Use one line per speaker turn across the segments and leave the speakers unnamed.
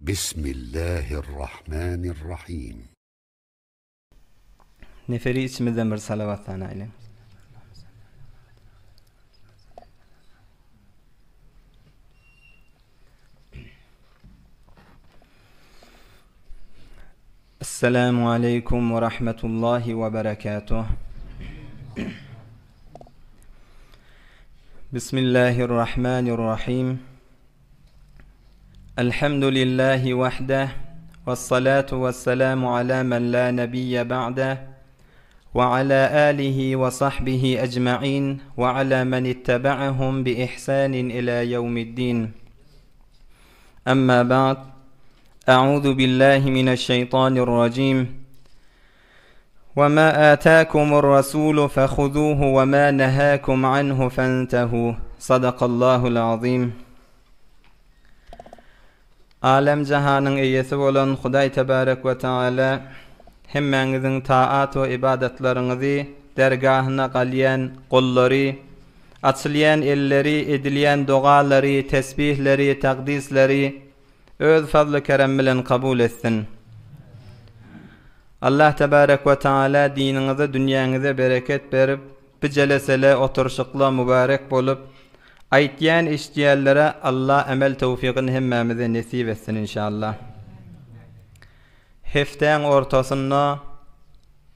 Bismillahirrahmanirrahim.
Neferi içimizden bir salawat sanaýlyň. Esselamu aleýkum we rahmetullahi we berekatuh. Bismillahirrahmanirrahim. Elhamdülillahi wahdeh Vessalatu vesselamu ala men la nebiyye ba'deh ve ala alihi ve sahbihi ecma'in ve ala men ittebe'ahum bi ihsanin ila yevmiddin. Amma ba'd. A'udhu billahi mineşşeytanirracim. وما آتاكم الرسول فخذوه وما نهاكم عنه فانتهوا صدق الله العظيم Alem jahanyň eýesi bolan Hudaý tebarek we taala hemmäňiziň taat we ybadatlaryňyzy dergahyna galýan gollary, açylýan elleri, edilýän dogalary, tesbihleri, takdisleri Öz fazly keremi bilen kabul etsin. Allah tebarek we taala diniňize dünýäňize bereket berip bi jelesele oturşykla mübarek bolup aýtýan eşdýänlere Allah emel towfygyny hemmämize nesip etsin inşallah. Hepdäň ortasynda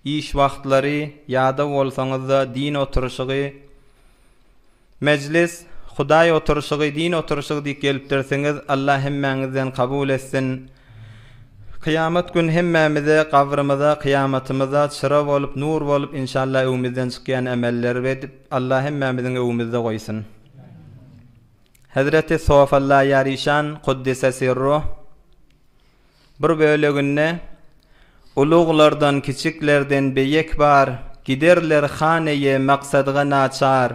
iş wagtlary ýadaw bolsaňyzda din oturşygy Mejlis, Hudaý oturyşygy, din oturyşygy diýip gelipdirsiňiz, Allah hemmäňizden kabul etsin. Kyýamat gün hemmämize, gabrymyza, kyýamatymyza çyra bolup, nur bolup inşallah öwümizden çykýan emelleri edip, Allah hemmämiziň öwümizde goýsun. Hezreti Sofalla Ýarişan Kuddise Sirruh Bir böleginde, Uluglardan, kiçiklerden beýek bar, Giderler haneýe maksadga naçar.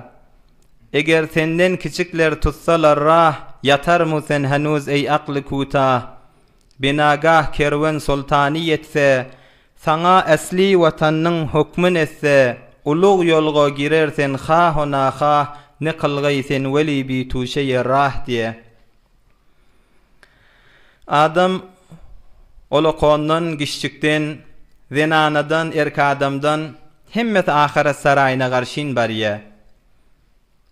Eger senden kiçikler tutsalar rah, Ýatarmu sen henuz eý akly kutah. Binagah kerwen soltany ýetse, Saňa äsli watanyň hökmün etse, Ulug ýolga girer sen haho-nahah, Ne kylgaý sen weli bituşeýe rah diýe. Adam olokondan, giçjikden, zenanadan, erk adamdan, hemmesi ahyret saraýyna garşyn barýa.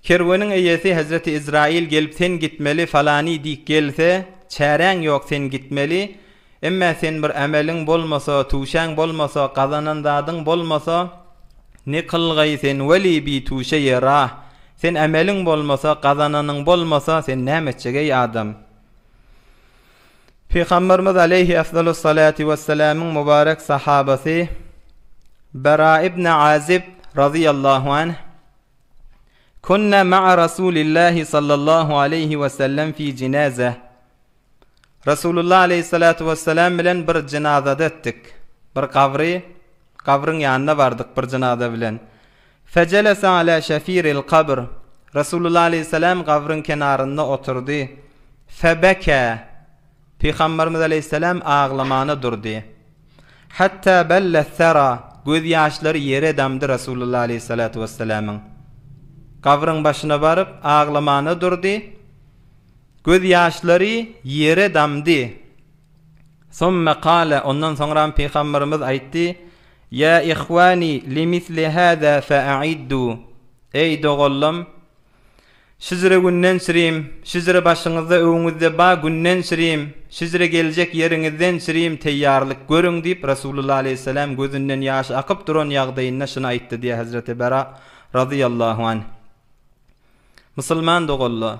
Kerweniň eýesi hezreti Izraýyl gelip sen gitmeli falany diýip gelse, çäräň ýok sen gitmeli, emme sen bir emeliň bolmasa, tuşäň bolmasa, gazanan zadyň bolmasa, ne kylgaý sen weli bi tuşeýe rah, Sen emeliň bolmasa, gazananyň bolmasa, sen näme etjek, eý adam? Pygamberimiz aleýhi efdalus-salati wessalamyň mübarek sahabasy Bera ibn Azib razyýallahu anh Kunna ma'a Rasulillahi sallallahu aleýhi wesellem fi jinazah Resulullah aleýhissalatu wessalam bilen bir jynazada etdik. Bir gabry, gabryň ýanyna bardyk bir jynaza bilen. Fejelese ala şefiril kabr. Resulullah aleýhissalam gabryň kenarynda oturdy. Febeke. Pygamberimiz aleýhissalam aglamana durdy. Hatta belle sera. Göz ýaşlary ýere damdy Resulullah aleýhissalatu wessalamyň. Gabryň başyna baryp aglamana durdy. Göz ýaşlary ýere damdy. Summe kale, ondan soňram Pygamberimiz aýtdy, Ýa ihwani, limisli hâzâ feaiddu, Eý, doganlam, şijre günden çirim, şijre başyňyzda, öňüňizde ba günden çirim, şijre geljek ýeriňizden çirim teýýarlyk görüň diýip, Resulullah aleýhissalam gözünden ýaş akyp duran ýagdaýynda şuny aýtdy diýýär Hezreti Bera razyýallahu anh. Musulman doganlar!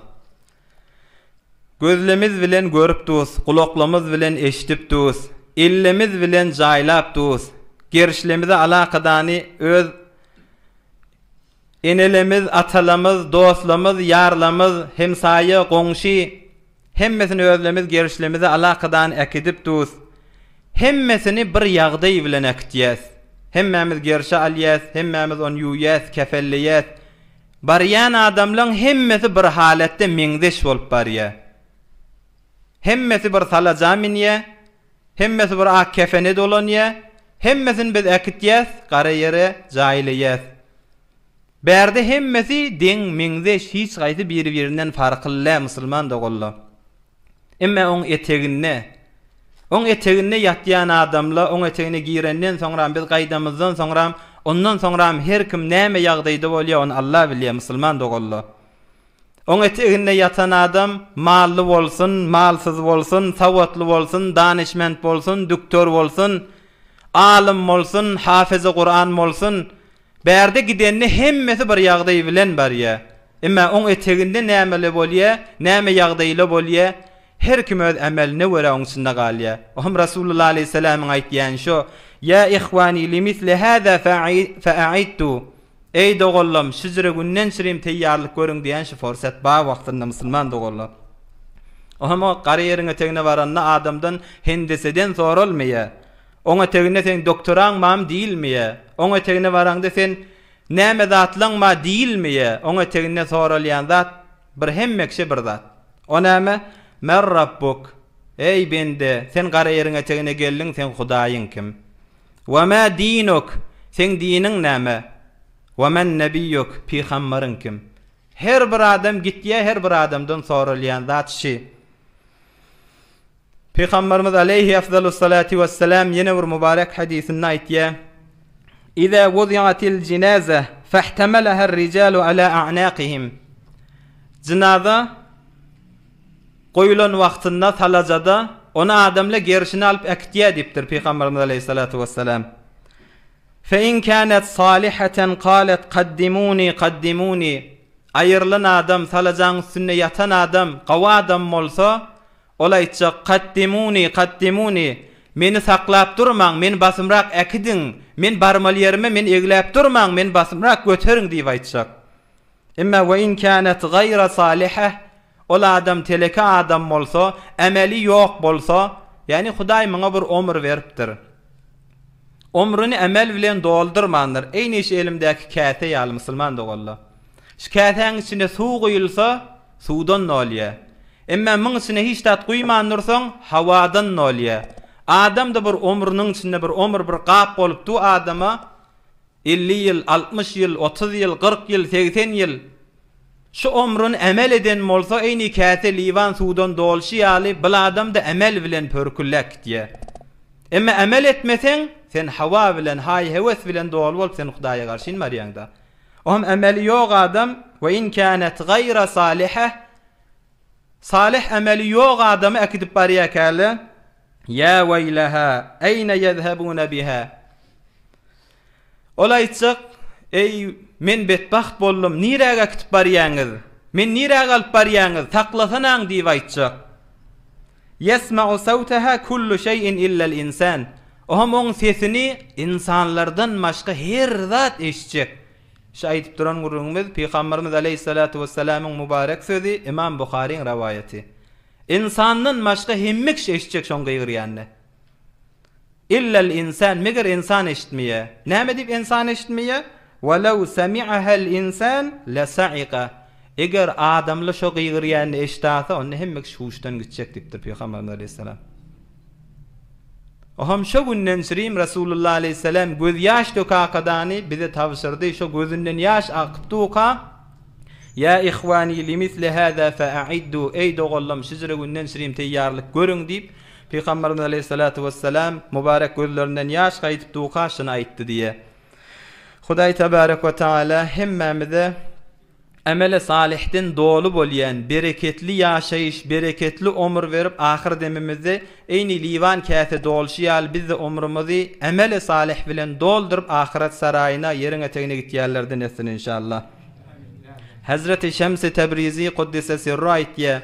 Gözlemiz bilen görüp dus, gulaklamyz bilen eşidip dus, ellemiz bilen jaýlap dus, gerişlemize alakadany öz enelemiz, atalamyz, dostlamyz, ýarlamyz, hemsaýa, goňşy, hemmesini özlemiz gerişlemize alakadany äkidip dus. Hemmesini bir ýagdaý bilen äkitýäs. Hemmämiz gerşe alýas, hemmämiz ony ýuwýas, kefelleýäs. Barýan adamlaň hemmesi bir halatda meňzeş bolup barýa. Hemmesi bir salaja münýä, hemmesi bir ak kefene dolanýa, hemmesini biz äkitýäs, gara ýere jaýlaýas. Bärde hemmesi deň, meňzeş, hiç haýsy biri-birinden farkly däl musulman doganlar. Emme oň eteginde. Oň eteginde ýatýan adamla oň etegine girenden soňram biz gaýdamyzdan soňram ondan soňram her kim näme ýagdaýda bolýa ony Alla bilýä musulman doganla. Oň eteginde ýatan adam mally bolsun, malsyz bolsun, sawatly bolsun, danyşment bolsun, düktor bolsun, alym bolsun, hafyzy Kuran bolsun, bärde gidende hemmesi bir ýagdaý bilen barýa. Emma oň eteginde nämele bolýa, näme ýagdaýla bolýa, Her kim öz emeline görä oň içinde galýar. Ohm Resulullah aleýhissalamyň aýtýany şo, Ýa ihwani limisli hâzâ feaiddu, Eý doganlam, şüjre günden çirim teýýarlyk görüň diýen şu forsat bar wagtynda musulman doganlar. Ohm o gara ýeriň etegine baranda adamdan hendeseden soralmaýar. Oň eteginde seň doktoraň bamy diýilmeýär. Oň etegine baraňda sen näme zatlaň bar diýilmeýär. Oň eteginde soralýan zat bir hemme kişä bir zat. O näme? Men Rabbuk. Eý, bende, sen gara ýeriň etegine geldiň, seň Hudaýyň kim? We mä dinuk? Seň diniň näme? We men nebiýuk? Pygambaryň kim? Her bir adam gitýär, her bir adamdan soralýan zat şi. Pygamberimiz aleýhi efzalus-salati wes-selam ýene bir mübarek hadysynda aýtýar, Iza wuzi'atil jinaza fahtamalaha ar-rijalu ala a'naqihim. Jynaza goýulan wagtynda salajada ony adamlar gerşine alyp äkitýär diýipdir Pygamberimiz aleýhissalatu wesselam. Fe in kanat salihatan qalat qaddimuni qaddimuni. Aýrylan adam, salajaň üstünde ýatan adam, gawy adam bolsa, Ol aýtjak, Kaddimuni, kaddimuni, Meni saklap durmaň, meni basymrak äkidiň, men barmaly ýerime meni egläp durmaň, meni basymrak göteriň diýip aýtjak. Emma we in kânet gaýra saliheh, ol adam teleke adam bolsa, emeli ýok bolsa, ýagny Hudaý muňa bir omur beripdir. Omruny emel bilen doldurmandyr. Eýni şu elimdäki käse ýaly musulman doganlar. Şu käsäň içine suw guýulsa, Suwdan dolýa. Emmä muň içine hiç zat guýman dursaň, hawadan dolýa. Adam-da bir omrüniň içinde bir omür bir gap bolup du adama 50 ýyl, 60 ýyl, 30 ýyl, 40 ýyl, 80 ýyl şu omrüni emel eden bolsa, eýni käse liwan suwdan dolşy ýaly bil adam-da emel bilen pörkülläp gitýä. Emme emel etmeseň, sen hawa bilen, haý-höwes bilen doly bolup sen Hudaýa garşyn barýaň-da. Ohm emeli ýok adam, we in kânet gaýra saliheh, salyh emeli ýok adamy äkidip barýarkäler, Ýa weýleha, eýne ýezhebune biha? Ol aýtjak, Eý, men betbagt boldum, niräge äkidip barýaňyz? Men niräge alyp barýaňyz, saklasanaň diýip aýtjak. Ýesma'u sawtaha kullu şeý'in illel insan. Ohm oň sesini ynsanlardan başga her zat eşitjek. Şu aýdyp duran gürrüňimiz Pygamberimiz aleýhissalatu wessalamyň mübarek sözi, Ymam Buharyň rowaýaty. Ynsandan başga hemme kişi eşitjek şoň gygyrýanyny. Illel insan, meger ynsan eşitmeýär. Näme diýip ynsan eşitmeýär? Welew semi'ahel insan lesaika. Eger adamlar şo gygyrýanyny eşidase, onda hemme kişi huşdan gitjek diýipdir Pygamberimiz aleýhissalam. Oham şo günden şirim Resulullah aleýhissalam göz ýaş dökakadany bize tabşyrdy, şo gözünden ýaş akyp duka, Ýa ihwani limisli hâzâ feaiddu, Eý doganlarym şüjre günden şirim teýýarlyk görüň diýip, Pygamberimiz aleýhissalatu wessalam mübarek gözlerinden ýaş gaýdyp duka şuny aýtdy diýe. Hudaý tebarek we taala hemmämize emeli salyhden doly bolýan bereketli ýaşaýyş, bereketli omur berip ahyr demimizde eýni liwan käse dolşy ýaly bizde omrumyzy emeli salyh bilen dolduryp ahyret saraýyna ýeriň etegine gitýänlerden etsin inşallah. Hezreti Şemsi Tebrizi Kuddise Sirru aýtýar.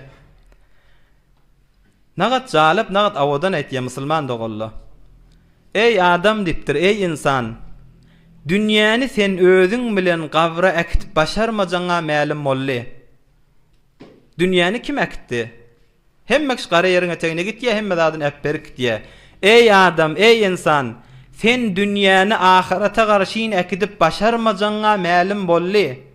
Nagat jalyp, nagat owadan aýtýar musulman doganlar. Eý adam diýipdir, eý ynsan! Dünýäni sen özüň bilen gabra äkitip başarmajaňa mälim boldy. Dünýäni kim äkitdi? Hemme kişi gara ýeriň etegine gitýär, hemme zadyny äpberip gitýär. Eý adam, eý ynsan! Sen dünýäni ahyrete garşyn äkidip başarmajaňa mälim boldy.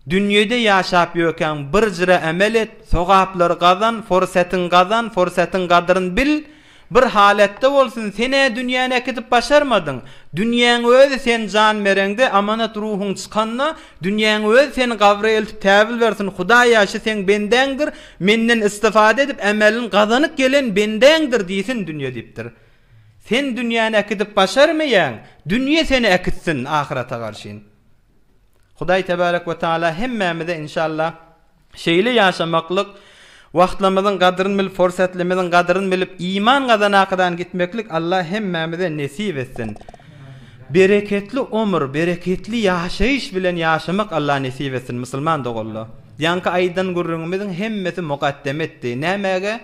Dünýede ýaşap ýökäň bir jyra emel et, sogaplary gazan, forsatyňy gazan, forsatyň gadyryn bil. Bir halatda bolsun, sen-ä dünýäni äkidip başarmadyň. Dünýäň özi sen jan bereňde, amanat ruhuň çykanda, dünýäň özi seni gabra eltip täwil bersin, Hudaý-a şu seň bendäňdir, menden istifada edip ämelini gazanyp gelen bendäňdir diýsin dünýe diýipdir. Sen dünýäni äkidip başarmaýaň, dünýe seni äkitsin ahyrete garşyn. Hudaý tebarek we taala hemmämize inşallah şeýle ýaşamaklyk, wagtlarymyzyň gadryn bilip, forsatlarymyzyň gadryn bilip, iman gazanakydan gitmeklik Allah hemmämize nesip etsin. Bereketli omur, bereketli ýaşaýyş bilen ýaşamak Allah nesip etsin musulman doganlar. Ýaňky aýdan gürrüňimiziň hemmesi mukaddemetdi. Nämäge?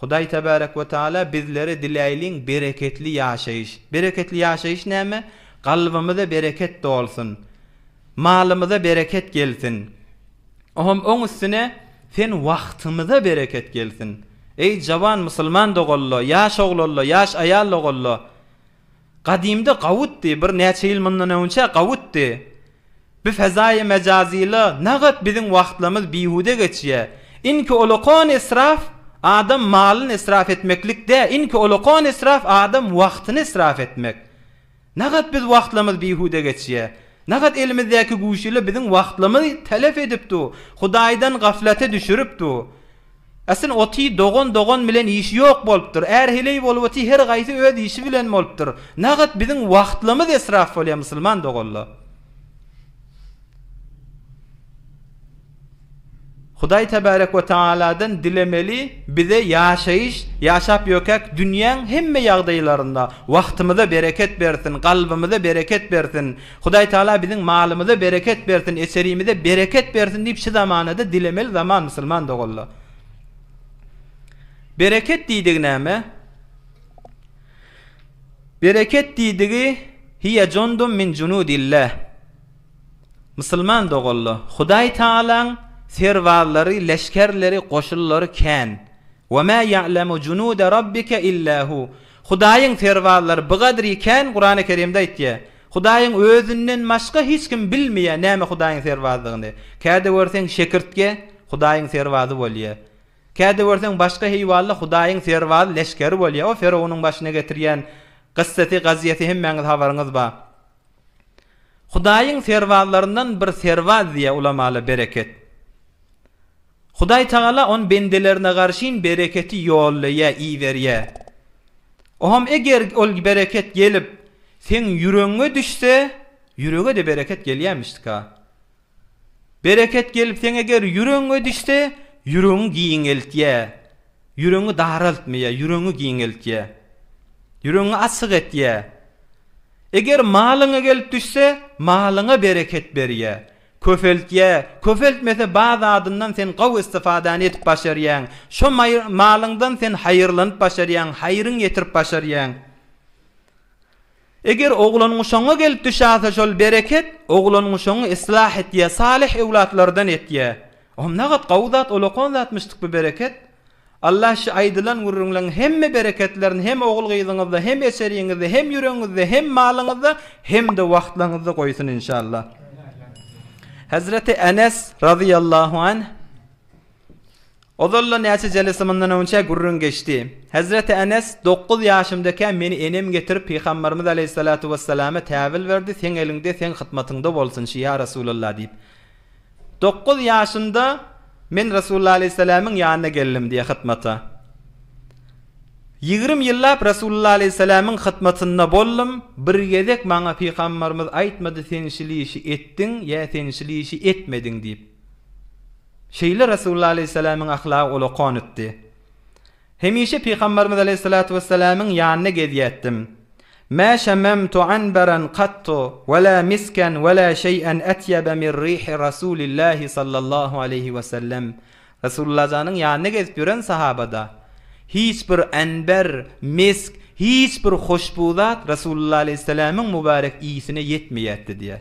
Hudaý tebarek we taala bizlere diläýliň bereketli ýaşaýyş. Bereketli ýaşaýyş näme? Galbymyza bereket dolsun. Malymyza bereket gelsin. Ohm oň üstüne sen wagtymyza bereket gelsin. Eý jawan musulman doganla, ýaş oglanla, ýaş aýal doganla. Gadymda gawutdy, bir näçe ýyl mundan öňçä gawutdy. Bu fezaýy mejazyla nagat biziň wagtlamyz bihude geçýä. Inki olakan israf adam malyny israf etmeklik dä, inki olakan israf adam wagtyny israf etmek. Nagat biz wagtlamyz bihude geçýä. Nagat elimizdäki güýçile biziň wagtlamyzy telef edip du, Hudaýdan gaflata düşürip du. Aslyn oty dogan dogan bilen işi ýok bolupdyr. Är heleý bolup oty her gaýsy öz işi bilen bolupdyr. Nagat biziň wagtlamyz esraf bolýa musulman doganla. Hudaý tebarek we taaladan dilemeli bize ýaşaýyş ýaşap ýökäk dünýäň hemme ýagdaýlarynda wagtymyza bereket bersin galbymyza bereket bersin Hudaý taala biziň malymyza bereket bersin, eserimize bereket bersin diýip şu zamanada dilemeli zaman musulman doganlar. Bereket diýdigi näme? Bereket diýdigi hiýe jundum min junudillah. Musulman doganlar, Hudaý taalaň serbazlary, leşgerleri, goşunlary kän. Wa ma ya'lemu junuda rabbike illa hu. Hudaýyň serbazlary bigadry kän Kurany Kerimde aýtýar. Hudaýyň özünden başga hiç kim bilmeýär näme Hudaýyň serbazdygyny. Käde görseň şekirtge Hudaýyň serbazy bolýar. Käde görseň başga heýwalla Hudaýyň serbazy leşgeri bolýar. O Ferownyň başyna getirýän gyssasy gazyýasy hemmäňiz habaryňyz bar. Hudaýyň serbazlaryndan bir serbaz diýýär ulamalar bereket. Hudaý Tagala on bendelerine garşyn bereketi ýollaýar, iberýär. Oňam eger ol bereket gelip, seň ýüregiňe düşse, ýürege-de bereket gelýärmişdika. Bereket gelip seň eger ýüregiňe düşse, ýüregiňi giňeltýär. Ýüregiňi daraltmaýar, ýüregiňi giňeltýär. Ýüregiňi açyk etýär. Eger malyňa gelip düşse, malyňa bereket berýär. Köpeltýä, köpeltmese ba zadyndan sen gowy istifadany edip başarýaň. Şo malyňdan sen haýyrlanyp başarýaň, haýryň ýetirip başarýaň. Eger oglan-uşagyňa gelip düşäse şol bereket, oglan-uşagyňy islah etýä, salyh öwlatlardan etýä. Ohm nagat gowy zat, olakan zatmyşdyk bu bereket. Allah şu aýdylan gürrüňleň hemme bereketlerini hem ogul-gyzyňyzda, hem eşeriňizde, hem ýüregiňizde, hem malyňyzda, hem-de wagtlaryňyzda goýsun inşallah. Hezreti Enes razyýallahu anh Ozal-da näçe jelese mundan öňçä gürrüň geçdi. Hezreti Enes dokuz ýaşymdakä meni enem getirip Pygamberimiz aleýhissalatu wesselama täwil berdi, seň eliňde, seň hytmatyňda bolsun şi ýa Resulallah diýip. Dokuz ýaşymda men Resulullah aleýhissalamyň ýanyna geldim diýýär hytmata. Ýigrim ýyllap Resulullah aleýhissalamyň hytmatynda boldum, bir gezek maňa pygamberimiz aýtmady sen şili işi etdiň ýa sen şili işi etmediň diýip. Şeýle Resulullah aleýhissalamyň ahlagy ulakan etdi. Hemişe Pygamberimiz aleýhissalatu wessalamyň ýanyna gezýärdim. Mä şememtu anberan kattu, we la misken, we la şeý'en etýebe min rihi Rasulillahi sallallahu aleýhi wesellem. Resulullajanyň ýanyna gezip ýören sahabada, hiç bir anber, misk, hiç bir hoşbu zat Resulullah aleýhissalamyň mübärek ysyna ýetmeýärdi diýýär.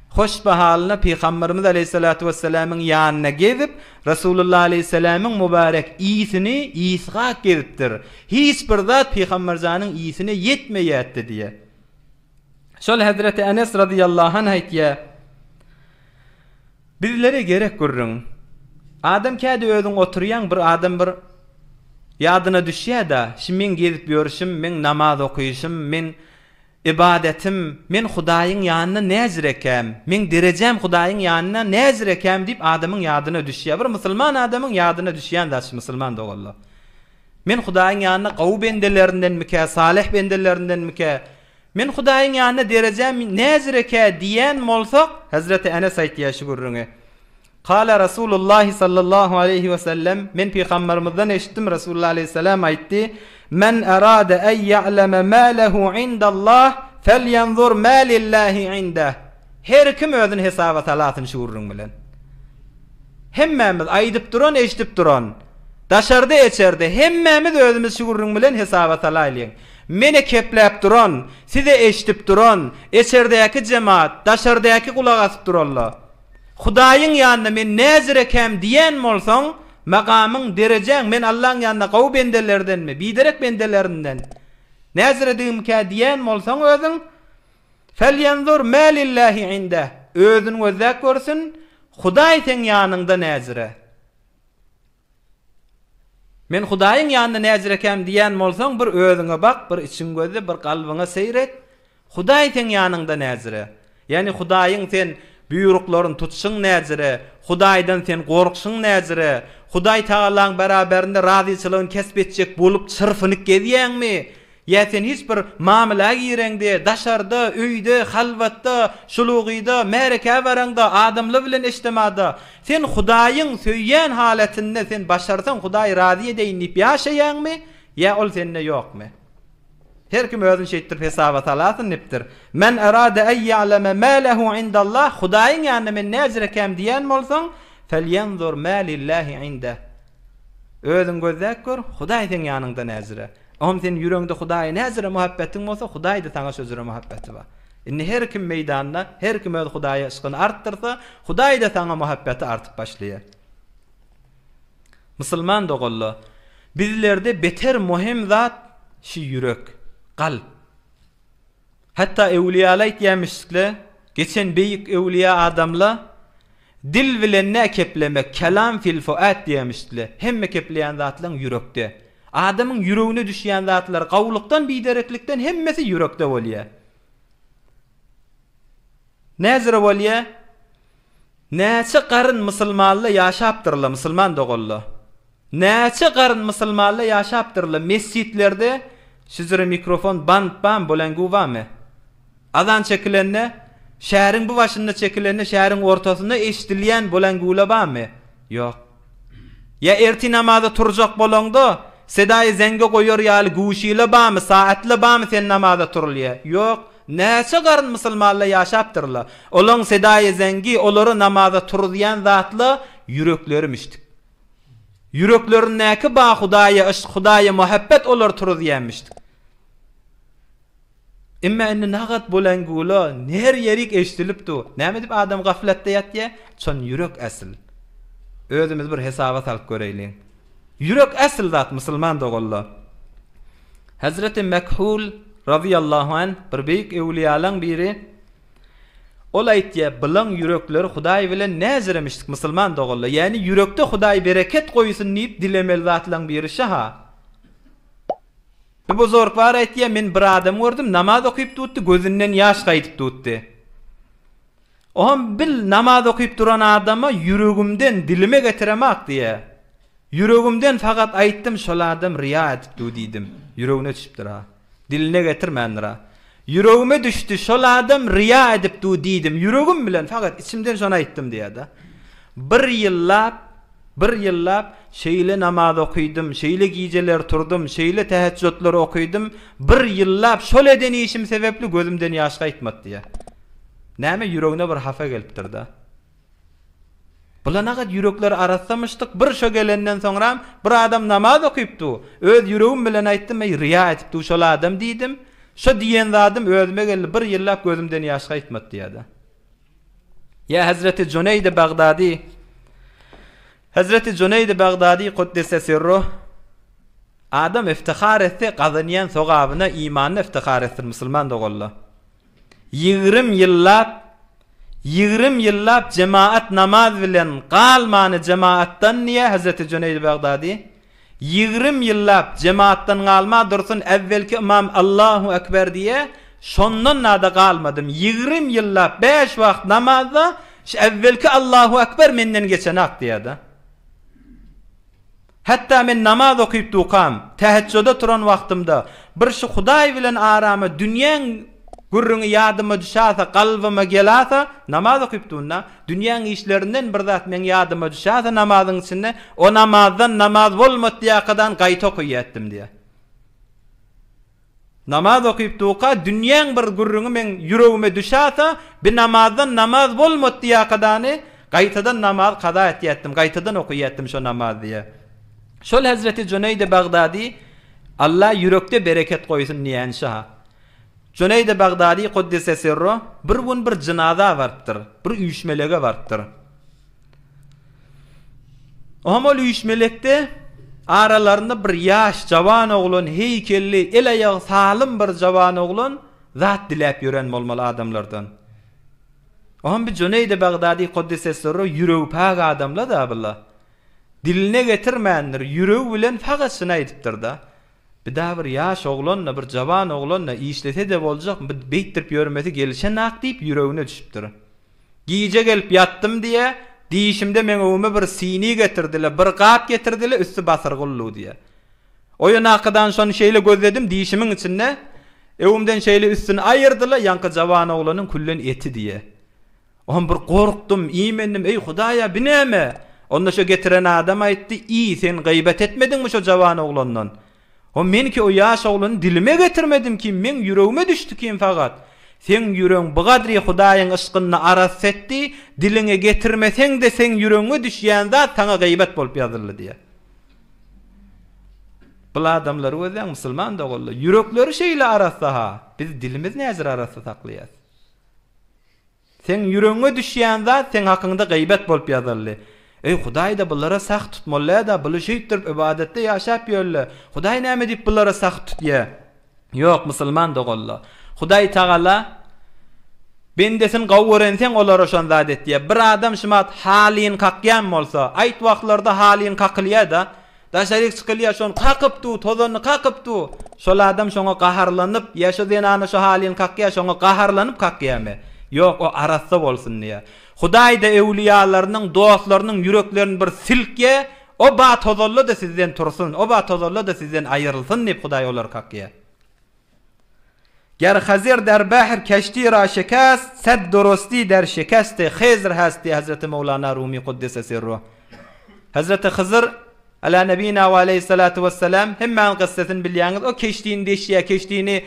Hoşbahalyna Pygamberimiz aleýhissalatu wessalamyň ýanyna gezip, Resulullah aleýhissalamyň mübärek ysyny ysgap gezipdir. Hiç bir zat Pygamberjanyň ysyna ýetmeýärdi diýýär. Şol hezreti Enes razyýallahu anh aýtýar, Bizlere gerek gürrüň. Adam käde özüň oturýaň bir adam bir. Ýadyna düşýä-de, şi meň gezip ýörşüm, meň namaz okyşym, meň ybadatym, men Hudaýyň ýanynda näjirekäm, meň derejäm Hudaýyň ýanynda näjirekäm diýip adamyň ýadyna düşýä. Bir musulman adamyň ýadyna düşýän zat şi musulman doganlar. Men Hudaýyň ýanynda gowy bendelerindenmikä, salyh bendelerindenmikä? Men Hudaýyň ýanynda derejäm näjirekä diýen bolsak, Hezreti Enes aýtýar şu gürrüňi. Kale Rasulullahi sallallahu aleýhi we sellem, Men Pygambermizden eşitdim, Resulullah aleýhissalam aýtdy, Men erade en ýa'leme ma lehu indallah, felýenzur ma lillahi indeh. Her kim özüni hesaba salasyn şu gürrüň bilen. Hemmämiz, aýdyp duran, eşidip duran, daşarda, eçerde, hemmämiz özümizi şu gürrüň bilen hesaba salaýlyň. Mene kepläp duran, size eşidip duran, eçerdäki jemaat, daşardaky gulak asyp duranlar. Hudaýyň ýanynda men näzirekäm diýen bolsaň, magamyň, derejäň, men Allaň ýanynda gowy bendelerdenmi, biderek bendelerinden näziredigimkä diýen bolsaň özüň, Felýenzur mä lillahi indeh, özüni gözläp görsün, Hudaý seň ýanyňda näzire. Men Hudaýyň ýanynda näzirekäm diýen bolsaň, bir özüňe bak, bir içiňi gözle, bir kalbyňa seýr et. Hudaý seň ýanyňda näzire. Ýagny Hudaýyň sen buýruklaryny tutşuň näzire, Hudaýdan sen gorkşuň näzire, Hudaý Tagalaň beraberinde razyçylygyny kesp etjek bolup çyrpynyp gezýäňmi? Ýa sen hiç bir mamla gireňde, daşarda, öýde, halwatda, şulugyda, märekä baraňda, adamlar bilen eçtemada, sen Hudaýyň söýýän halatynda sen başarsaň Hudaýy razy edeýin diýip ýaşaýaňmy, ýa ol sende ýokmy? Her kim özüni şeýtdirip hesaba salasyn diýipdir. Men erade en ýa'leme ma lehu indallah, Hudaýyň ýanynda men näjirekäm diýen bolsaň, felýenzur ma lillahi indeh. Özüň gözläp gör, Hudaý seň ýanyňda näjire. Oňam seniň ýüregiňde Hudaýa näjüre muhabbetiň bolsa, Hudaýda saňa şo jüre muhabbeti bar. Indi her kim meýdanda, her kim öz Hudaýa yşkyny artdyrsa, Hudaýda saňa muhabbeti artyp başlaýar. Musulman doganlar, bizlerde beter muhim zat şi ýürek, kalp. Hatda öwlüýalar aýtýarmyşdykle, geçen beýik öwlüýa adamlar, Dil bilen nä keplemek, kelam fil fuad diýermişdikle. Hemme kepleýän zatlaň ýürekde. Adamyň ýüregine düşýän zatlar gawulykdan, bidereklikden hemmesi ýürekde bolýar. Näzire bolýar? Näçe garyn musulmanlar ýaşapdyrlar, musulman doganlar. Näçe garyn musulmanlar ýaşapdyrlar, mesjitlerde şujra mikrofon band bam bolengu bamy? Azan çekilende, şäheriň bu başynda çekilende şäheriň ortasynda eşidilýän bolengula bamy? Ýok. Ýa ertir namaza turjak bolaňda, sedaýy zeňge goýar ýaly guşile bamy, saatle bamy sen namaza turulýa? Ýok. Näçe garyn musulmanlar ýaşapdyrlar. Olaň sedaýy zeňgi, olary namaza turuzýan zatla ýürekleri müşdik. Ýüreklerindäki ba Hudaýa yşk, Hudaýa muhabbet olary turuzýanmyşdyk. Emma indi nagat bolan gula her ýerik eşdilip dur. Näme edip adam gaflatda ýatýar? Çon ýürek äsl. Özümizi bir hesaba salyp göreýliň. Ýürek äsl zat musulman doganlar. Hezreti Mekhul razyýallahu anh bir beýik öwlüýalaň biri Ol aýtýar, Bylaň ýürekleri Hudaý bilen näjiremişdik musulman doganlar. Ýagny ýürekde Hudaý bereket goýsun diýip dilemeli zatlaň biri şaha. Bir buzurg bar aýtýar, men bir adam gördüm, namaz okyp dutdy, gözünden ýaş gaýdyp dutdy. Oňam bil namaz okyp duran adama ýüregimden dilime getiremak diýýär. Ýüregimden fakat aýtdym şol adam ryýa edip du diýdim. Ýüregine düşüpdir-ha. Diline getirmändir-ha. Ýüregime düşdi şol adam ryýa edip du diýdim. Ýüregim bilen fakat içimden şony aýtdym diýýär-de. Bir ýyllap, bir ýyllap şeýle namaz okydym, şeýle gijeler turdum, şeýle täheçjutlar okydym. Bir ýyllap şol eden işim sebäpli gözümden ýaş gaýtmady diýýär. Näme ýüregine bir hapa gelipdir-de. Bulanagat ýürekleri arassamyşdyk, bir şo gelenden soňram bir adam namaz okyp du, öz ýüregim bilen aýtdym, eý ryýa edip du şol adam diýdim, şo diýen zadym özüme geldi, bir ýyllap gözümden ýaş gaýtmady diýýärdi. Ýa Hezreti Juneýdi Bagdady Hezreti Juneýdi Bagdady kuddise sirruh Adam iftihar etse gazanýan sogabyna imanyna iftihar etsin musulman doganlar. Ýigrim ýyllap, ýigrim ýyllap jemaat namaz bilen galmany jemaatdan diýýär Hezreti Jüneýdi Bagdady. Ýigrim ýyllap jemaatdan galma dursun äwwelki ymam Allahu ekber diýe, şondan nada galmadym. Ýigrim ýyllap bäş wagt namazda şu äwwelki Allahu ekber menden geçenak diýýär-de. Hatda men namaz okyp dukam, täheçjoda turan wagtymda bir şu Hudaý bilen arama dünýäň gürrüňi ýadyma düşäse, kalbyma gelase, namaz okyp dunda, dünýäň işlerinden bir zat meň ýadyma düşäse namazyň içinde, o namazdan namaz bolmady diýakadan gaýta okaýatdym diýýär. Namaz okyp duka dünýäň bir gürrüňi meň ýüregime düşäse, bi namazdan namaz bolmady diýakadany, gaýtadan namaz kaza etýätdim, gaýtadan okaýatdym şo namaz diýýär. Şol hezreti Juneýdi Bagdady Alla ýürekde bereket goýsun diýýän şa. Juneýdi Bagdady Kuddise sirru bir gün bir jynaza barypdyr, bir üýşmelege barypdyr. Oňam ol üýşmelekde aralarynda bir ýaş jawan oglan, heýkelli, el-aýagy salym bir jawan oglan zat diläp ýören bolmaly adamlardan. Oňam bir Juneýdi Bagdady Kuddise sirru ýüregi päk adamla-da bula. Diline getirmändir, ýüregi bilen fakat şuny aýdypdyr-da, Bida bir ýaş oglan-da, bir jawan oglan-da, işlese-de boljak, bi beýtdirip ýörmesi gelişenak diýip ýüregine düşüpdir. Gije gelip ýatdym diýýä, diýşimde meň öňüme bir sini getirdiler, bir gap getirdiler, üsti basyrgullu diýýä. Oýanakydan şony şeýle gözledim, dişimiň içinde, öňümden şeýle üstüni aýyrdylar, ýaňky jawan oglanyň küllen eti diýýä. Oňam bir gorkdum, iýmendim, eý, Hudaý-a, bi näme? Onda şo getiren adam aýtdy, Iý, sen gybat etmediňmi şo jawan oglandan? O men ki o ýaş oglany dilime getirmedim kim, meň ýüregime düşdi kim fakat. Seň ýüregiň bu gadry Hudaýyň yşkynda arassa etdi, diliňe getirmeseň-de seň ýüregiňe düşýän zat saňa gybat bolup ýazyldy diýýär. Bul adamlary gözläň musulman doganlar, ýürekleri şeýle arassa-ha, biz dilimiz näjür arassa saklaýas? Seň ýüregiňe düşýän zat seň hakyňda gybat bolup ýazyldy. Eý, Hudaý-da bulara sah tutmaly-da, buly şeýtdirip ybadatda ýaşap ýörle. Hudaý näme diýip bulara sah tutýa? Ýok, musulman doganlar. Hudaý Tagala bendesini gowy görenseň olara şon zat etýä. Bir adam şumat halyny kakýan bolsa, aýt wagtlarda halyny kakylýa-da, Daşaryk çykylýar, şony kakyp dur, tozanyny kakyp dur. Şol adam şoňa gaharlanyp, ýa şo zenana şo halyny kakýar, şoňa gaharlanyp kakýarmy? Ýok, o arassa bolsun diýýär. Hudaý-da öwlüýalarynyň, dostlarynyň ýüreklerini bir silkýär, o ba tozanla-da sizden tursun, o ba tozanla-da sizden aýrylsyn diýip Hudaý olary kakýar. Ger Hazyr der behr keşti ra şekest, sed durusti der şekesti Hizr hest diýýär Hezreti Mowlana Rumi Kuddise sirruh. Hezreti Hyzyr, Ala nebina we aleýhissalatu wessalam, hemmäňiz kyssasyny bilýäňiz, o keşdini deşýär, keşdini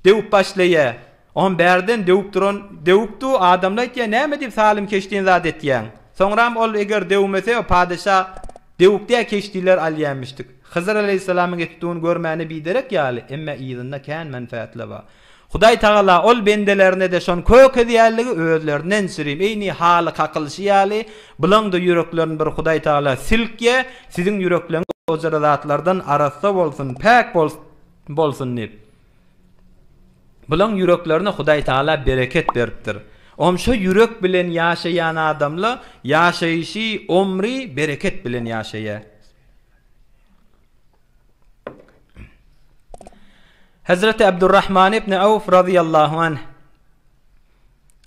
döwüp başlaýar. Oňam bärden döwüp duran, döwüp dur, adamlar aýtýar, näme diýip salym keşdini zat etýäň? Soňram ol eger döwmese, o padyşa döwük däl keşdiler alýarmyşdyk. Hyzyr aleýhissalamyň etdugyny görmäne biderek ýaly, emme yzynda kän menfaatlar bar. Hudaý Tagala ol bendelerine-de şon kökezýänligi özlerinden çirim, eýni haly kakylyşy ýaly, bulaň-da ýüreklerini bir Hudaý Tagala silkýä, siziň ýürekleňiz ojara zatlardan arassa bolsun, päk bolsun diýip. Bulaň ýüreklerine Hudaý Tagala bereket beripdir. Om şo ýürek bilen ýaşaýan adamla ýaşaýşy, omri bereket bilen ýaşaýa. Hezreti Abdurrahman ibn Awf razyýallahu anh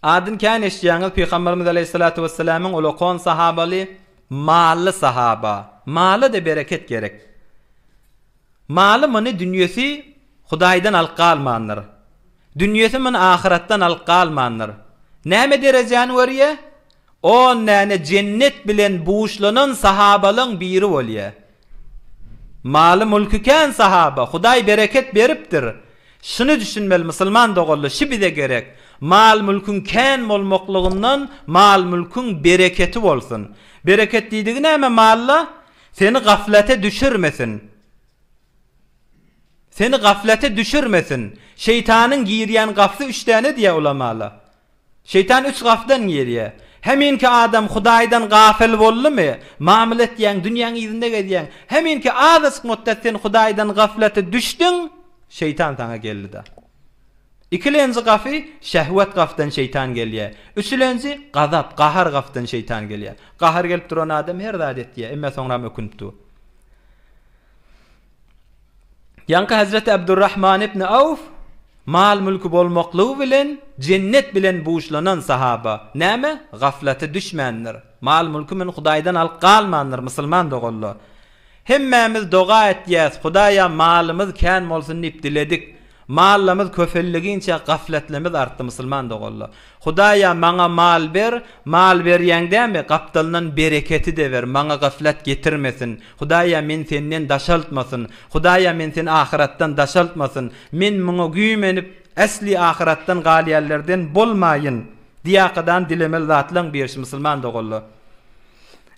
adyny kän eşidýäňiz Pygamberimiz aleýhissalatu wessalamyň ulakan sahabaly, mally sahaba. Mala-da bereket gerek. Maly muny dünýesi Hudaýdan alyp galmandyr. Dünýesi muny ahyratdan alyp galmandyr. Näme derejäni görýä? On däne jennet bilen buşlanan sahabalaň biri bolýa. Maly-mülki kän sahaba, Hudaý bereket beripdir. Şuny düşünmeli musulman doganlar, şi bize gerek. Mal-mülküň kän bolmaklygyndan mal-mülküň bereketi bolsun. Bereket diýdigi näme malla? Seni gaflete düşürmesin. Seni gaflete düşürmesin. Şeýtanyň girýän gafsy üç däne diýýär ulamalar. Şeýtan üç gafdan girýär. Heminki adam Hudaýdan gafyl boldumy, mamla etýäň, dünýäň yzynda gezýäň. Heminki azajyk mutdat sen Hudaýdan gaflete düşdüň, şeýtan saňa geldi-de. Ikilenji gafy şehwet gafdan şeýtan gelýär. Üçülenji gazap, gahar gafdan şeýtan gelýär. Gahar gelip duran adam her zat etýär, emme soňram ökünip dur. Ýaňky Hezreti Abdurrahman ibn Awf mal-mülki bolmaklygy bilen jennet bilen buşlanan sahaba. Näme? Gaflata düşmändir. Mal-mülki men Hudaýdan alyp galmandyr, musulman doganlar. Hemmämiz doga etýäs, Hudaýa malymyz kän bolsun diýip diledik. Mallamyz köpeldigiňçe gafletlemiz artdy musulman doganlar. Hudaýa maňa mal ber, mal berýäň dämi, gapdalyndan bereketi-de ber, maňa gaflet getirmesin. Hudaýa men senden daşaltmasyn. Hudaýa men seni ahyratdan daşaltmasyn. Men muňa güýmenip äsli ahyratdan galýanlerden bolmaýyn. Diýakadan dilemeli zatlaň biri şu musulman doganlar.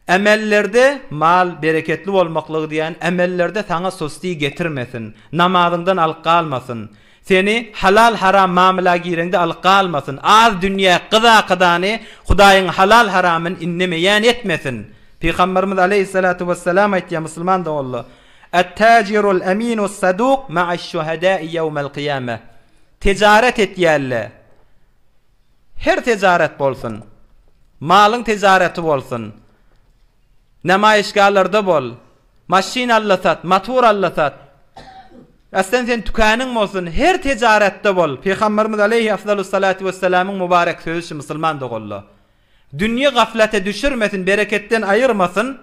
Emellerde mal bereketli bolmaklygy diýýän emellerde saňa susty getirmesin. Namazyňdan alyp galmasyn. Seni halal haram mamla gireňde alyp galmasyn. Az dünýä gyzakadany Hudaýyň halal haramyn indemeýän etmesin. Pygamberimiz aleýhissalatu wessalam aýtýar musulman doganlar, At-tajirul aminus saduk ma'aş-şuhada'i ýewmel kyýame. Tijaret etýänle. Her tijaret bolsun. Malyň tijareti bolsun. Nemaýyşgahlarda bol. Maşyn al-da sat, motor al-da sat. Aslen sen tükanyň bolsun, her tijaretde bol. Pygamberimiz aleýhi afdalus-salatu wessalamyň mübarek sözi şu musulman doganlar. Dünýe gaflete düşürmesin, bereketden aýyrmasyn.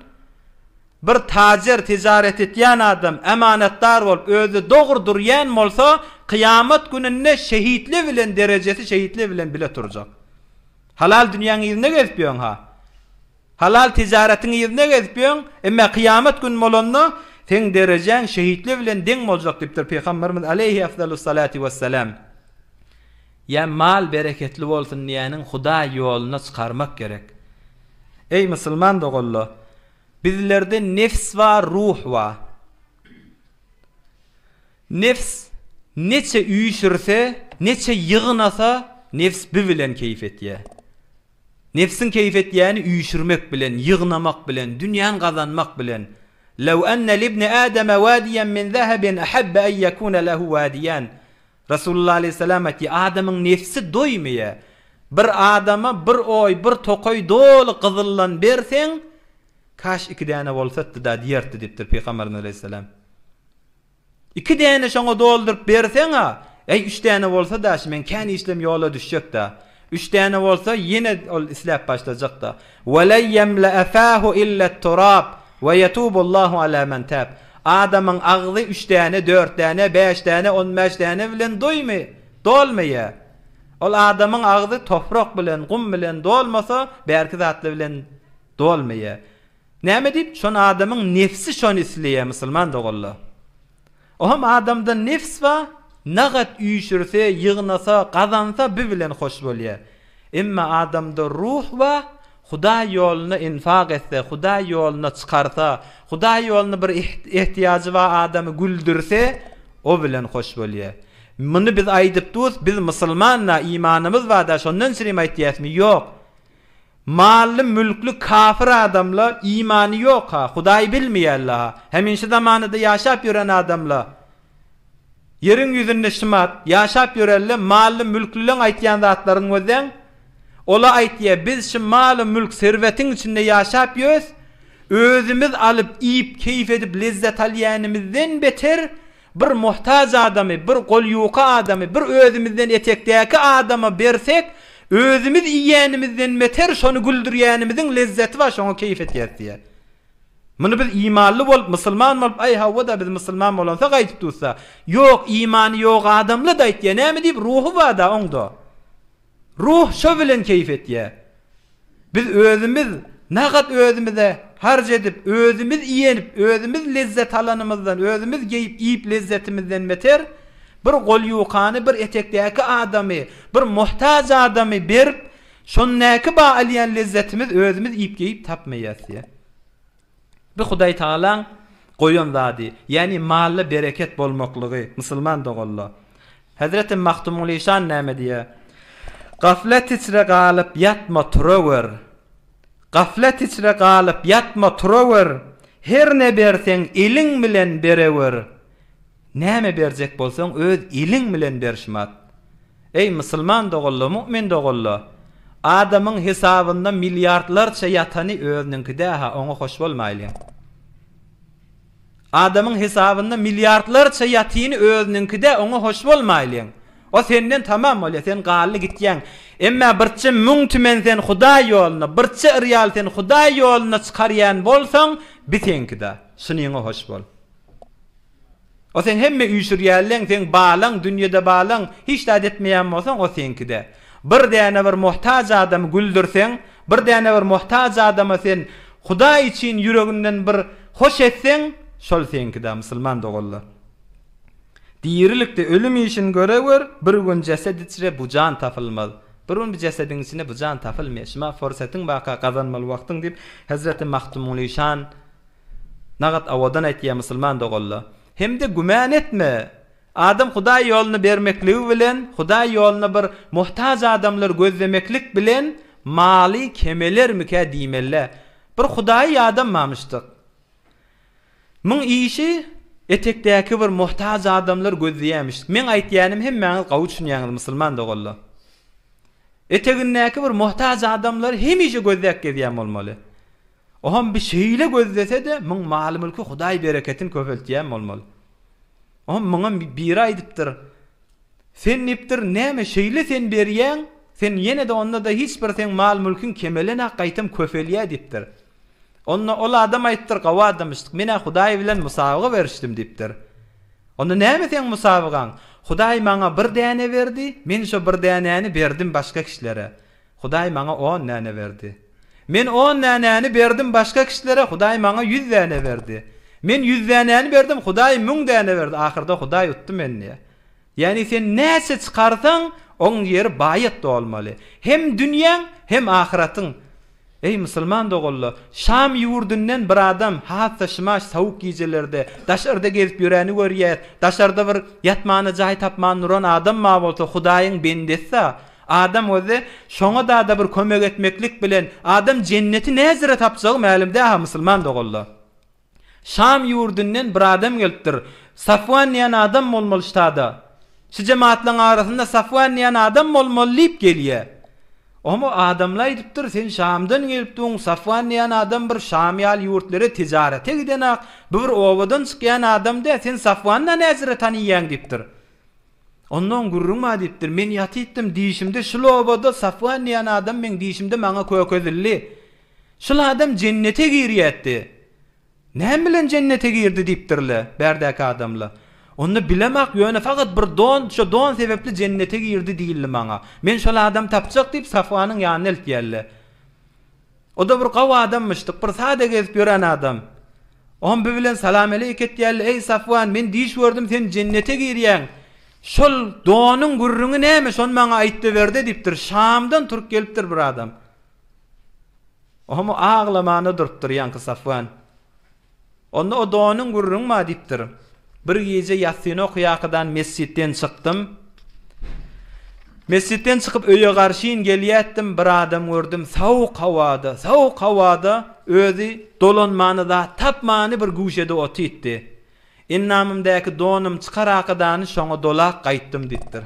Bir tajir, tijaret etýän adam amanatdar bolup, özi dogry durýan bolsa, kyýamat gününde şehitler bilen derejesi şehitler bilen bile turjak. Halal dünýäň yzynda gezip ýöň-ha. Halal tijaretiň yzynda gezip ýöň, emma kyýamat gün bolanda seň derejäň şehitler bilen deň boljak diýipdir Pygamberimiz aleýhi afdalus-salati wessalam. Ýa mal bereketli bolsun diýýäniň Hudaý ýoluna çykarmak gerek. Eý musulman doganlar! Bizlerde nefs bar, ruh bar. Nefs neçe üýşürse, neçe ýygnasa, nefs bi bilen keýp etýär. Nefsiň keýp etýäni üýşürmek bilen, ýygnamak bilen, dünýäni gazanmak bilen. Lew enne libni Ademe wadiýen min zehebin ehabbe en ýekune lehu wadiýan. Resulullah aleýhissalam aýtýar, Adamyň nefsi doýmaýar. Bir adama bir oý, bir tokaý doly gyzyldan berseň, kaş iki däne bolsatdy-da diýerdi diýipdir Pygamberimiz aleýhissalam. Iki däne şoňa dolduryp berseň-a, äý üç däne bolsa-da, şu meň kän işlem ýola düşjek-dä. Üç däne bolsa, ýene ol isläp başlajak-da. Welen ýemle'e fâhu illet-turab we ýetubullahu alâ men täb. Adamyň agzy üç däne, dört däne, bäş däne, on bäş däne bilen doýmy, dolmaýar. Ol adamyň agzy toprak bilen, gum bilen dolmasa, bärki zatlar bilen dolmaýar. Näme diýip, şony adamyň nefsi şony isleýär, musulman doganlar. Oham adamda nefs bar, nagat üýşürse, ýygnasa, gazansa bi bilen hoş bolýar. Emma adamda ruh bar, Hudaý ýolunda infak etse, Hudaý ýolunda çykarsa, Hudaý ýolunda bir ehtiýajy bar adamy güldürse, o bilen hoş bolýar. Muny biz aýdyp durus, biz musulman-da, imanymyz bar-da, şondan çürim aýtýasmy? Ýok. Mally mülkli kafir adamla imany ýok ha Hudaýy bilmeýärla hemişe zamanada ýaşap ýören adamla ýeriň ýüzünde şymat ýaşap ýörenle mally mülklileň aýtýan zatlaryny gözläň ola aýtýa biz şu maly mülk serwetiň içinde ýaşap ýös özümiz alyp iýip keýp edip lezzet alýanymyzden beter Bir muhtaç adamy, bir gol ýuka adamy, bir özümizden etekdäki adama bersek, özümiz iýenimizden beter şony güldürýänimiziň lezzeti bar, şoňa keýp etýäris diýýär. Muny biz imanly bolup, musulman bolup, aý hawa-da biz musulman bolansoň aýdyp dursa, ýok, imany ýok adamla-da aýtýar, näme diýip, ruhy bar-da oňda. Ruh şo bilen keýp etýär. Biz özümiz nagat özümize harç edip, özümiz iýenip, özümiz lezzet alanymyzdan, özümiz geýip iýip lezzetimizden beter, bir golýukany, bir etekdäki adamy, bir muhtaç adamy berip, şondäki ba alýan lezzetimiz özümiz iýip geýip tapmaýas diýýär. Bu Hudaý Tagalaň goýan zady, ýagny malda bereket bolmaklygy, musulman doganlar. Hezreti Magtymguly şan näme diýýär? Gaflet içre galyp ýatma turawer. Gaflet içre galyp ýatma turawer, her ne berseň eliň bilen berewer. Näme berjek bolsaň öz eliň bilen ber şumat. Eý musulman doganlar, mu'min doganlar! Adamyň hesabynda milliardlarça ýatany özüniňki dä-ha, oňa hoş bolmaýlyň. Adamyň hesabynda milliardlarça ýatyny özüniňkide oňa hoş bolmaýlyň. O senden tamam bolýar, sen gally gitýäň. Emmä birçe müň tümen sen Hudaý ýoluna, birçe yrýal sen Hudaý ýoluna çykarýan bolsaň, bi seňkide. Şunyňa hoş bol. O seň hemme üýşürýänleň, seň balaň, dünýede balaň, hiç zat etmeýän bolsaň, o seňkide. Bir däne bir muhtaç adamy güldürseň, bir däne bir muhtaç adama sen Hudaý üçin ýüreginden bir hoş etseň, şol seňkide, musulman doganlar. Dirilikde ölüm işini göre-gör, bir gün jeset içre bu jan tapylmaz. Bir gün bu jesediň içinde bu jan tapylmaýar. Şuma forsatyň baka gazanmaly wagtyň diýip, Hezreti Magtymguly şan Nagat owadan aýtýar musulman doganlar. Hem-de gümän etme! Adam Hudaý ýoluna bermekligi bilen, Hudaý ýoluna bir muhtaç adamlary gözlemeklik bilen maly kemelermikä diýmeli. Bir Hudaýy adam mamyşdyk. Muň işi etekdäki bir muhtaç adamlary gözleýämişdik. Meň aýtýanym hemmäňiz gawy düşünýäňiz musulman doganlar. Etegindäki bir muhtaç adamlary hemişe gözläp gezýän bolmaly. Oňam bir şeýle gözlese-de, muň maly-mülki Hudaý bereketini köpeltýän bolmaly. Oňam muňa biri aýdypdyr, Sen diýipdir, näme şeýle sen berýäň, sen ýene-de onda-da hiç bir seň mal-mülküň kemelenak, gaýtam köpelýär diýipdir. Onda ol adam aýdypdyr, Gawy adamyşdyk, men-ä Hudaý bilen musabaga berişdim diýipdir. Onda näme seň musabagaň? Hudaý maňa bir däne berdi, men şo bir dänäni berdim başga kişilere. Hudaý maňa on däne berdi. Men on dänäni berdim başga kişilere, Hudaý maňa ýüz däne berdi. Men ýüz dänäni berdim, Hudaý müň däne berdi. Ahyrda Hudaý utdy meni diýýär. Ýagny sen näçe çykarsaň, oň ýeri baýat dolmaly. Hem dünýäň, hem ahyratyň. Eý, musulman doganlar! Şam ýurdundan bir adam, has-da şymaş sowuk gijelerde, daşarda gezip ýöräni görýäs. Daşarda bir ýatmana jaý tapman duran adam bar bolsa, Hudaýyň bendesi-ä. Adam özi şoňa dada bir kömek etmeklik bilen adam jenneti näzire tapjagy mälim däha musulman doganlar. Şam ýurdunden bir adam gelipdir. Safwan diýen adam bolmaly ştada. Şu jematlaň arasynda Safwan diýen adam bolmaly diýip gelýä. Oňa adamlar aýdypdyr, sen Şamdan gelip duň, Safwan diýen adam bir Şam ýaly ýurtlere tijarete gidenak, bu bir obadan çykýan adam dä, sen Safwany näzire tanyýaň diýipdir. Onnoň gürrüň bar diýipdir. Men ýatypdym, dişimde şul obada Safwan diýen adam meň dişimde maňa kökezildi. Şul adam jennete girýätdi. Näme bilen jennete girdi diýipdirle, bärdäki adamla. Onda bilemak, ýöne fakat bir don, şo don sebepli jennete girdi diýildi maňa. Men şol adamy tapjak diýip Safwanyň ýanyna eltýärle. O-da bir gawy adammyşdyk, bir sada gezip ýören adam. Oňam bi bilen salam-eleýk etýärler, Eý, Safwan, men düýş gördüm, sen jennete girýäň. Şol donuň gürrüňi näme, şony maňa aýtda ber-de diýipdir. Şamdan turup gelipdir bir adam. Oňam o aglamana durupdyr ýaňky Safwan. Onda o donuň gürrüňi bar diýipdir. Bir gije ýassyny okaýarkadan mesjitden çykdym. Mesjitden çykyp öýe garşyn gelýärdim, bir adam gördüm, sowuk howada, sowuk howada özi dolanmany zat tapmany bir güşede otytdy. Endamymdaky donum çykarakadany şoňa dolap gaýtdym diýipdir.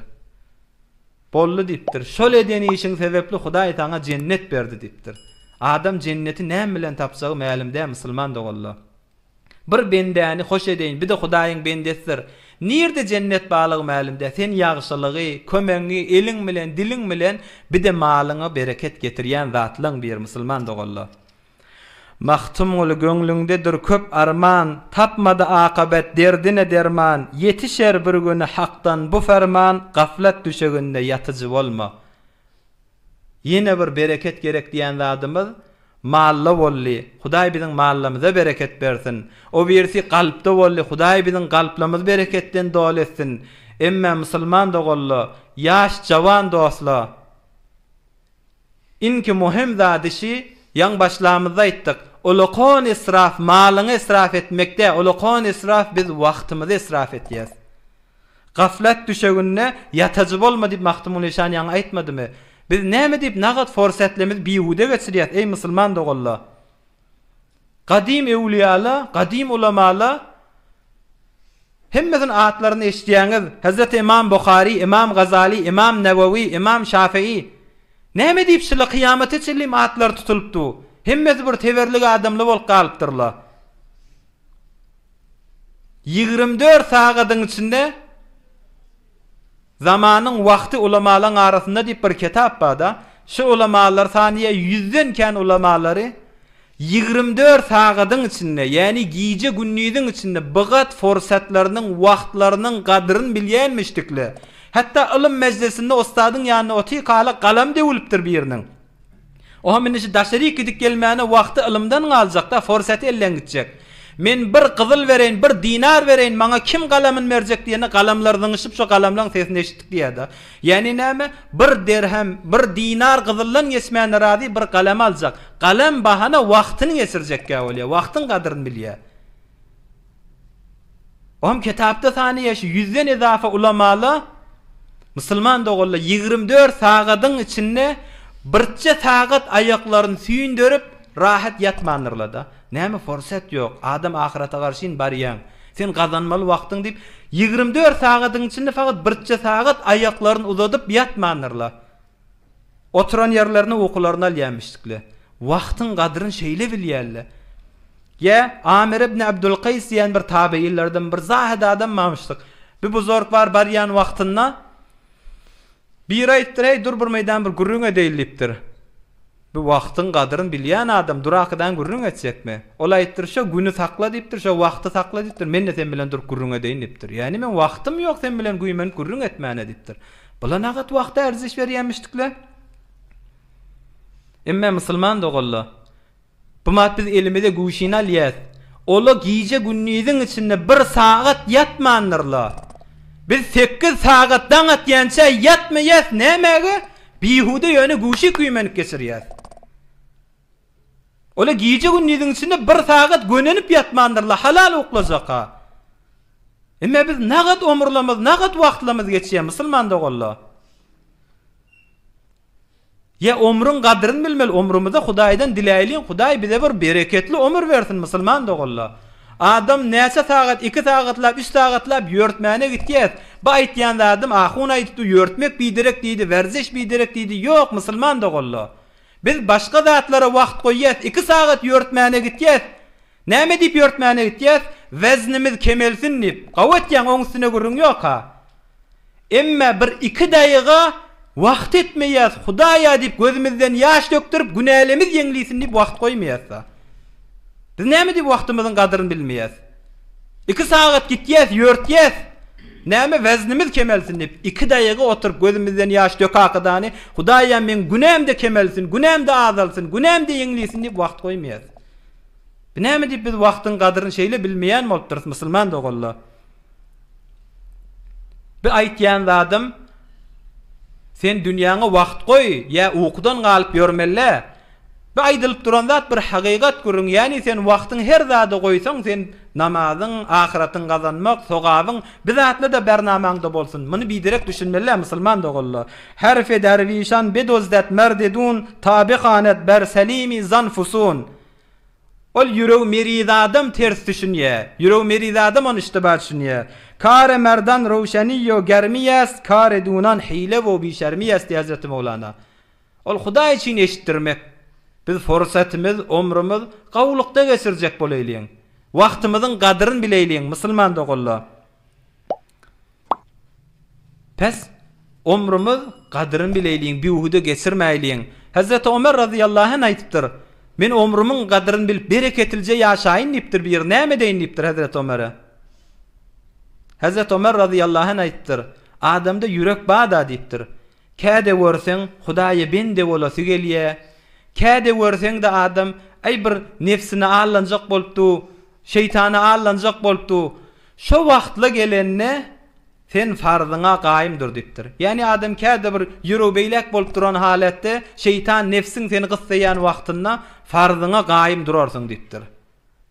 Boldy diýipdir. Şol eden işiň sebepli Hudaý saňa jennet berdi diýipdir. Adam jenneti näme bilen tapjagy mälim däl musulman doganlar. Bir bendäni hoş edeýin, bir-de Hudaýyň bendesidir. Nirde jennet barlygy mälim däl. Sen ýagşylygy, kömegiňi eliň bilen, diliň bilen bir-de malyňa bereket getirýän zatlaň biri musulman doganlar. Magtymguly göňlüňdedir köp arman, Tapmady akabet derdine derman, Ýetişer bir güni Hakdan bu ferman, Gaflat düşeginde ýatyjy bolma. Ýene bir bereket gerek diýen zadymyz malla boldy, Hudaý biziň mallamyza bereket bersin. O birisi kalpda boldy, Hudaý biziň kalplamyzy bereketden doly etsin. Emme musulman doganla, ýaş jawan dostla, Inki muhim zady şi, ýaň başlamyzda aýtdyk, ulakon israf malyňy israf etmek dä, ulakon israf biz wagtymyzy israf etýäs. Gaflat düşeginde ýatajy bolma diýip Magtymguly şan ýaňy aýtmadymy? Biz näme diýip nagat forsatlemizi bihuda geçirýäs eý musulman doganlar? Gadym öwlüýala, gadym ulamala hemmesiniň atlaryny eşidýäňiz. Hezreti Ymam Buhary, Ymam Gazaly, Ymam Newewi, Ymam Şafii. Näme diýip şyla kyýamata çenlim atlary tutulypdy? Hemmesi bir teberlik adamly bolup galypdyrla. 24 sagadyň içinde Zamanyň wagty ulamalaň arasynda diýip bir kitap barda, şu ulamalar sanyýa ýüzden kän ulamalary 24 sagadyň içinde, ýäni gije-gündiziň içinde bygat forsatlarynyň, wagtlarynyň gadyryn bilýänmişdikle. Hatda ylym mejlisinde ussadyň ýanynda otyrkala galam döwülipdir biriniň. Oha indi şu daşaryk gidip gelmäne wagty ylymdan galjakda, forsaty elden gitjek. Men bir gyzyl bereýin, bir dinar bereýin, maňa kim galamyny berjek diýende galamlar zyňyşyp şo galamlaň sesini eşitdik diýýärda. Ýagny näme? Bir derhem, bir dinar gyzyldan geçmäne razy bir galam aljak. Galam bahana wagtyny geçirjekkä bolýar, wagtyň gadryny bilýär. Ohm kitapda sany ýa şu ýüzden ezafa ulamala musulman doganlar 24 sagadyň içinde birçe sagat aýaklaryny süýnderip rahat ýatmandyrlar-da. Näme forsat ýok, adam ahyrete garşyn barýaň. Sen gazanmaly wagtyň diýip 24 sagadyň içinde fakat birçe sagat aýaklaryny uzadyp ýatmandyrlar. Oturan ýerlerinde ukularyny alýarmyşdykle. Wagtyň gadryny şeýle bilýärler. Ýa, Amir ibn Abdulkaýs diýen bir tabeýinlerden bir zahyt adam barmyşdyk. Bir buzorg bar barýan wagtynda biri aýypdyr, Heý, dur bir meýdan bir gürrüň edeýli diýipdir. Bu wagtyň gadryny bilýän adam durakydan gürrüň etjekmi? Ol aýypdyr, Şo güni sakla diýipdir, şo wagty sakla diýipdir, men-de sen bilen durup gürrüň edeýin diýipdir. Ýagny meň wagtym ýok sen bilen güýmenip gürrüň etmäne diýipdir. Bula nagat wagta erziş berýänmişdikle. Emme musulman doganla, bu mat biz elimize güýşini alýas. Ola gije gündiziň içinde bir sagat ýatmandyrla. Biz sekiz sagat daň atýança ýatmaýas nämäge? Bihuda ýöne güýşi güýmenip geçirýäs. Ola gije gündiziň içinde bir sagat gönenip ýatmandyrla halal uklajaka. Emme biz nagat omurlamyz, nagat wagtlamyz geçýär musulman doganlar. Ýa omruň gadryny bilmeli, omrumyza Hudaýdan diläýliň, Hudaý bize bir bereketli omur bersin musulman doganlar. Adam näçe sagat, iki sagatlap, üç sagatlap ýörtmäne gitýäs. Bu aýtýan zadym ahun aýdypdy, ýörtmek biderek diýdi, werziş biderek diýdi, ýok musulman doganlar. Biz başga zatlara wagt goýýas, iki sagat ýörtmäne gitýäs. Näme diýip ýörtmäne gitýäs? Weznimiz kemelsin diýip. Gowy etýäň, oň üstüne gürrüň ýok-ha. Emme bir iki daýyga wagt etmeýäs, Hudaýa diýip gözümizden ýaş dökdürip, günälemiz ýeňlisin diýip wagt goýmaýas-da. Biz näme diýip wagtymyzyň gadryny bilmeýäs? Iki sagat gitýäs, ýörtýäs. Näme weznimiz kemelsin diýip, iki daýyga oturyp gözümizden ýaş dökakadany, Hudaýa meň günäm-de kemelsin, günäm-de azalsyn, günäm-de ýeňlisin diýip wagt goýmaýas. Bu näme diýip biz wagtyň gadryny şeýle bilmeýän bolupdyrys musulman doganlar. Bu aýtýan zadym sen dünýäňe wagt goý ýa ukudan galyp ýörmelle. Bu aýdylyp duran zat bir hakykat gürrüň ýäni sen wagtyň her zada goýsaň sen namazyň, ahyratyň gazanmak, sogabyň bi zatlar-da bernamaňda bolsun. Muny biderek düşünmelle musulman doganlar. Herfi derwişan bedozdet merdidun ta bihanet ber selimi zan fusun. Ol ýüregi meriz adam ters düşünýär. Ýüregi meriz adam ony iştiba düşünýär. Kare merdan röwşeniýo germiýäst, kare dunan hile wo bişermiýäst diýýär Hezreti Mowlana. Ol Hudaý üçin eşitdirmek. Biz fursatymyz, omrumyz gowulykda geçirjek bolaýlyň. Wagtymyzyň gadyryn bileýliň, musulman doganlar. Pes, omrumyz gadyryn bileýliň, bihuda geçirmäýliň. Hezreti Omer razyýallahu anh aýdypdyr, Men omrumyň gadyryn bilip bereketlije ýaşaýyn diýipdir biri, näme edeýin diýipdir Hezreti Omere. Hezreti Omer razyýallahu anh aýdypdyr, Adamda ýürek bar-da diýipdir. Käde görseň, Hudaýa bende bolasy gelýä. Käde görseň-de adam, aý bir nebsine aldanjak bolup dur, şeýtana aldanjak bolup dur. Şo wagtla gelende, sen farzyňa gaýym dur diýipdir. Ýagny adam käde bir ýüregi beýläk bolup duran halatda, şeýtan nebsiň seni gyssaýan wagtynda farzyňa gaýym durarsyň diýipdir.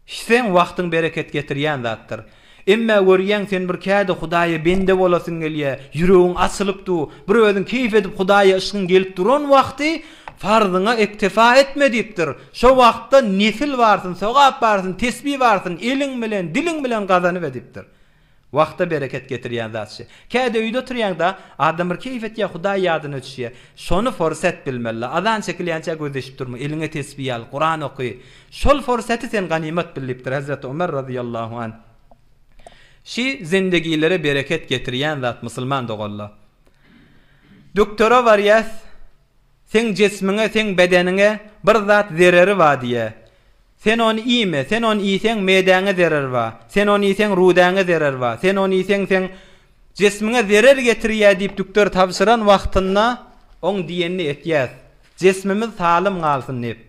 Seň wagtyň bereket getirýän zatdyr. Emmä görýäň sen bir käde Hudaýa bende bolasyň gelýä, ýüregiň açylyp dur, bir özüň keýp edip Hudaýa yşgyň gelip duran wagty farzyňa ektefa etme diýipdir. Şo wagtda nefil barsyn, sogap barsyn, tesbi barsyn, eliň bilen, diliň bilen gazanybe diýipdir. Wagta bereket getirýän zat şi. Käde öýde oturýaňda, adam bir keýp etýär, Hudaý ýadyna düşýär. Şony forsat bilmeli. Azan çekilýänçä gözleşip durma, eliňe tesbi al, Kuran oky. Şol forsaty sen ganymat bil diýipdir Hezreti Ömer razyýallahu anh. Şi zindegilere bereket getirýän zat musulman doganlar. Duktora barýas, seň jesmiňe, seň bedeniňe bir zat zereri bar diýýä. Sen ony iýme, sen ony iýseň medäňe zerer bar, sen ony iýseň rudäňe zerer bar, sen ony iýseň seň jesmiňe zerer getirýä diýip duktor tabşyran wagtynda oň diýenini etýäs. Jesmimiz salym galsyn diýip.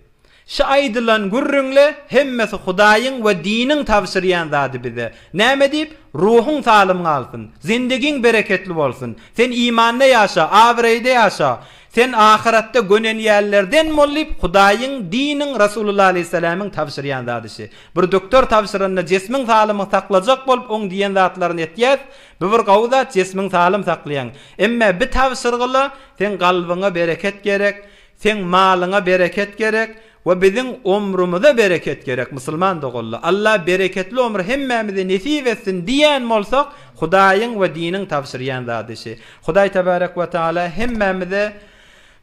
Şu aýdylan gürrüňle hemmesi Hudaýyň we diniň tabşyrýan zady bize. Näme diýip? Ruhuň salym galsyn. Zindigiň bereketli bolsun. Sen imanda ýaşa, abraýda ýaşa. Sen ahyratda gönenýänlerden bol diýip Hudaýyň, diniň, Rasulullah aleýhissalamyň tabşyrýan zady şi. Bir doktor tabşyranda jesmiň salymyň saklajak bolup oň diýen zatlaryny etýäs. Bu bir gowy zat jesmiň salym saklaýaň. Emme bi tabşyrgyla seň galbyňa bereket gerek. Seň malyňa bereket gerek we biziň omrumyza bereket gerek musulman doganlar. Allah bereketli omur hemmämize nesip etsin diýän bolsak Hudaýyň we diniň tabşyrýan zady şi. Hudaý tebarek we taala hemmämize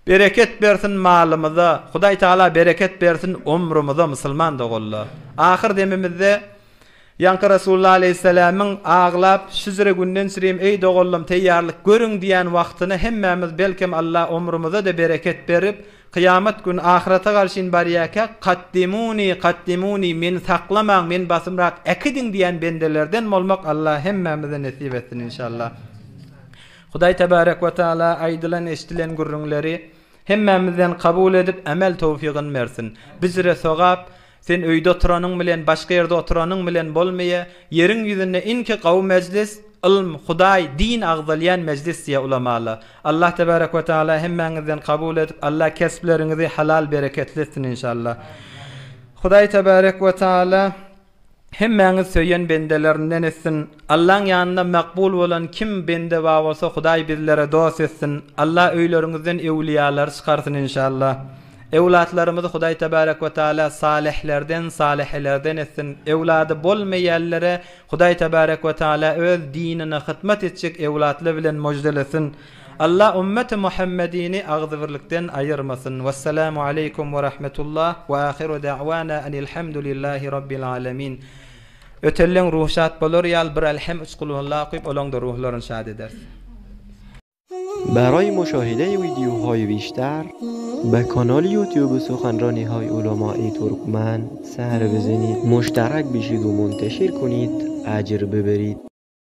bereket bersin malymyza, Hudaý taala bereket bersin omrumyza musulman doganlar. Ahyr demimizde Ýaňky Resulullah aleýhissalamyň aglap, Şüjre günden çürim, eý doganlarym, teýýarlyk görüň diýen wagtyna hemmämiz belkem Allah omrumyza-da bereket berip, kyýamat güni ahyrete garşyn barýarkäk, Kaddimuni, kaddimuni, meni saklamaň, meni basymrak äkidiň diýen bendelerden bolmak Allah hemmämize nesip etsin inşallah. Hudaý tebarek we taala aýdylan eşdilen gürrüňleri hemmämizden kabul edip emel towfygyn bersin. Bizre sogap Sen öýde oturanyň bilen, başga ýerde oturanyň bilen bolmaýa, ýeriň ýüzünde inki gawy mejlis, ylm, Hudaý, din agzalýan mejlis diýýär ulamalar. Allah tebarek we taala hemmäňizden kabul edip, Allah kespleriňizi halal bereketli etsin inşallah. Hudaý tebarek we taala hemmäňiz söýen bendelerinden etsin. Allaň ýanynda makbul bolan kim bende bar bolsa Hudaý bizlere dost etsin. Allah öýleriňizden öwliýalary çykarsyn inşallah. Öwlatlarymyzy Hudaý tebarek we taala salyhlerden salyhelerden etsin. Öwlady bolmaýanlere Hudaý tebarek we taala öz dinine hytmat etjek öwlatlar bilen mojdelesin. Allah ummeti Muhammedini agzybirlikden aýyrmasyn. Wessalamu aleýkum we rahmetullah we ahiru da'wana enilhamdulillahi rabbil alemin. Ötenleň ruhy şat bolar ýaly bir Elhem üç Kulhuallah okyp olaňda ruhlaryny şat ederis.
برای مشاهده ویدیوهای بیشتر به کانال یوتیوب سخنرانی های علمای ترکمن سر بزنید مشترک بشید و منتشر کنید اجر ببرید.